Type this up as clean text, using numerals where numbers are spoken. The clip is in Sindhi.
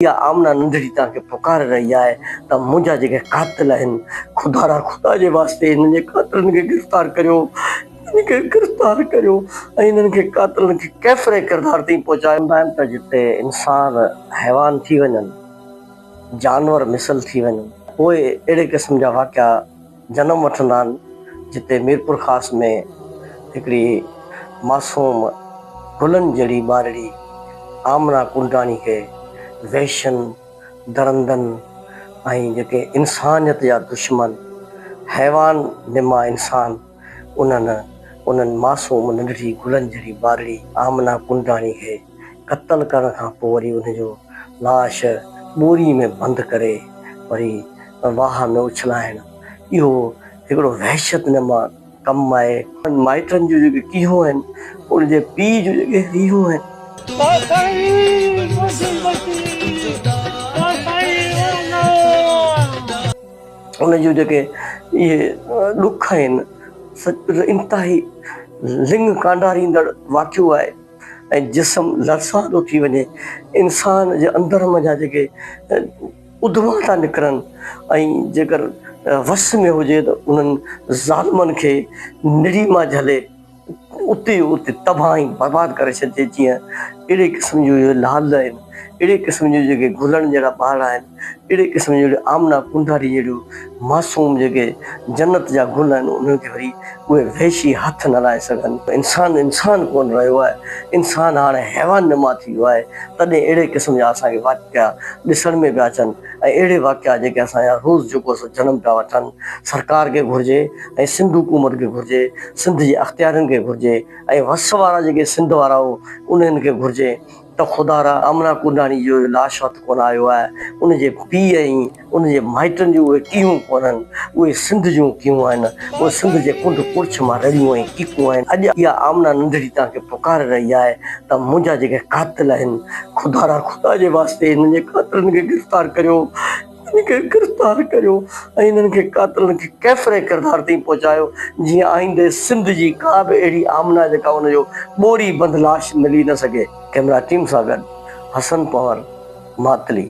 اها آمنه ننڍڙي توهان کي پڪاري رهي آهي ته منهنجا جيڪي قاتل آهن، خدارا خدا جي واسطي هنن جي قاتلن کي گرفتار ڪريو، هنن کي گرفتار ڪريو ۽ هنن کي قاتلن کي ڪيفر ڪردار تائين پهچايو. چوندا آهن ته جتي انسان حيوان ٿي وڃن، جانور مثل ٿي وڃن، پوء اهڙي قسم جا واقعا جنم وٺندا آهن جتي ميرپورخاص ۾ هڪڙي معصوم گلن جهڙي ٻارڙي آمنه ڪنڊاڻي کي وحشين، درندن ۽ جيڪي انسانيت جا دشمن حيوان نما انسان انهن انهن معصوم ننڍڙي گلن جهڙي ٻارڙي آمنه ڪنڊاڻي کي قتل ڪرڻ کان پوء وري ان جو لاش ٻوري ۾ بند ڪري وري واهه ۾ اڇلائڻ اهو هڪڙو وحشت نما ڪم آهي. مائٽن جون جيڪي ڪيهون آهن، ان جي پيء جون جيڪي ريهون آهن. ان جون جيڪي اهي ڏک آهن، سچ پچ انتهائي لڱ ڪانڊاريندڙ واقعو آهي. ۽ جسم لرزان ٿو ٿي وڃي، انسان جي اندر منجهان جيڪي اڌما ٿا نڪرن ۽ جيڪر وس ۾ هجي ته انهن ظالمن کي نڙي مان جهلي اتي ئي اتي تباهه ۽ برباد ڪري ڇڏجي جيئن اهڙي قسم جون اهي لال آهن، اهڙي قسم جون جيڪي گلن جهڙا ٻارڙا آهن، اهڙي قسم جون آمنه ڪنڊاري جهڙيون معصوم جيڪي جنت جا گل آهن انهن کي وري اهي وحشي هٿ نه لائي سگهن. انسان انسان ڪونه رهيو آهي، انسان هاڻي حيوان نما ٿي ويو آهي، تڏهن اهڙي قسم جا اسان کي واقعا ڏسڻ ۾ پيا اچن ۽ اهڙي واقعا جيڪي اسان جا روز جيڪو سو جنم پيا وٺن. سرڪار کي گهرجي ۽ سنڌ حڪومت کي گهرجي، سنڌ جي اختيارين کي گهرجي ۽ وس وارا جيڪي سنڌ وارا انهن کي گهرجي ته خدارا آمنه ڪنڊاڻي جو اهو لاش هٿ ڪونه آيو آهي، ان جي پيء ۽ ان جي مائٽن جون اهي ڪيهون ڪونهن، اهي سنڌ جون ڪيهون آهن، اهي سنڌ جي ڪنڊ ڪڙڇ مان رڙيون ۽ ڪيڪون آهن. اڄ اها آمنه ننڍڙي توهان کي پڪاري رهي آهي ته منهنجا جيڪي قاتل آهن، خدارا خدا جي واسطي هنن جي قاتلن کي گرفتار ڪريو. انهن کي گرفتار ڪريو ۽ انهن کي قاتلن کي ڪيفر ڪردار تائين پهچايو جيئن آئيندي سنڌ جي ڪا به اهڙي آمنه جيڪا ان جو ٻوري بند لاش ملي نه سگهي. ڪئميرا ٽيم سان گڏ حسن پنهور، ماتلي.